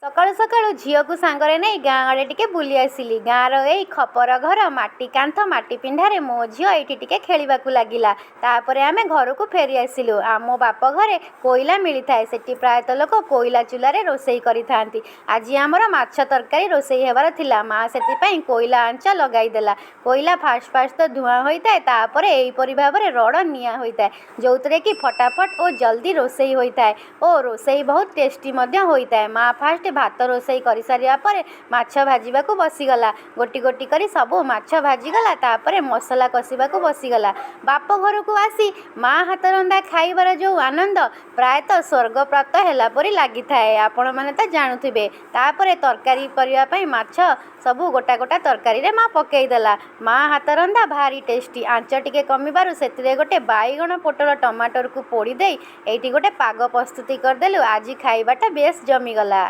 ସକାଳୁ ସକାଳୁ ଝିଅକୁ ସାଙ୍ଗରେ ନେଇ ଗାଁ ଆଡ଼େ ଟିକେ ବୁଲି ଆସିଲି। ଗାଁର ଏଇ ଖପର ଘର, ମାଟି କାନ୍ଥ, ମାଟି ପିଣ୍ଡାରେ ମୋ ଝିଅ ଏଇଠି ଟିକେ ଖେଳିବାକୁ ଲାଗିଲା। ତାପରେ ଆମେ ଘରକୁ ଫେରି ଆସିଲୁ। ଆମ ବାପ ଘରେ କୋଇଲା ମିଳିଥାଏ। ସେଠି ପ୍ରାୟତଃ ଲୋକ କୋଇଲା ଚୁଲାରେ ରୋଷେଇ କରିଥାନ୍ତି। ଆଜି ଆମର ମାଛ ତରକାରୀ ରୋଷେଇ ହେବାର ଥିଲା। ମା ସେଥିପାଇଁ କୋଇଲା ଆଞ୍ଚ ଲଗାଇଦେଲା। କୋଇଲା ଫାଷ୍ଟ ଫାଷ୍ଟ ତ ଧୂଆଁ ହୋଇଥାଏ, ତାପରେ ଏହିପରି ଭାବରେ ରଡ଼ ନିଆଁ ହୋଇଥାଏ, ଯେଉଁଥିରେ କି ଫଟାଫଟ ଓ ଜଲ୍ଦି ରୋଷେଇ ହୋଇଥାଏ ଓ ରୋଷେଇ ବହୁତ ଟେଷ୍ଟି ମଧ୍ୟ ହୋଇଥାଏ। ମା ଫାଷ୍ଟ ଭାତ ରୋଷେଇ କରିସାରିବା ପରେ ମାଛ ଭାଜିବାକୁ ବସିଗଲା। ଗୋଟି ଗୋଟି କରି ସବୁ ମାଛ ଭାଜିଗଲା, ତାପରେ ମସଲା କଷିବାକୁ ବସିଗଲା। ବାପ ଘରକୁ ଆସି ମା ହାତ ରନ୍ଧା ଖାଇବାର ଯେଉଁ ଆନନ୍ଦ, ପ୍ରାୟତଃ ସ୍ୱର୍ଗ ପ୍ରାପ୍ତ ହେଲା ପରି ଲାଗିଥାଏ, ଆପଣମାନେ ତ ଜାଣୁଥିବେ। ତାପରେ ତରକାରୀ କରିବା ପାଇଁ ମାଛ ସବୁ ଗୋଟା ଗୋଟା ତରକାରୀରେ ମା ପକାଇଦେଲା। ମା ହାତ ରନ୍ଧା ଭାରି ଟେଷ୍ଟି। ଆଞ୍ଚ ଟିକେ କମିବାରୁ ସେଥିରେ ଗୋଟେ ବାଇଗଣ, ପୋଟଳ, ଟମାଟରକୁ ପୋଡ଼ି ଦେଇ ଏଇଠି ଗୋଟେ ପାଗ ପ୍ରସ୍ତୁତି କରିଦେଲୁ। ଆଜି ଖାଇବାଟା ବେଶ ଜମିଗଲା।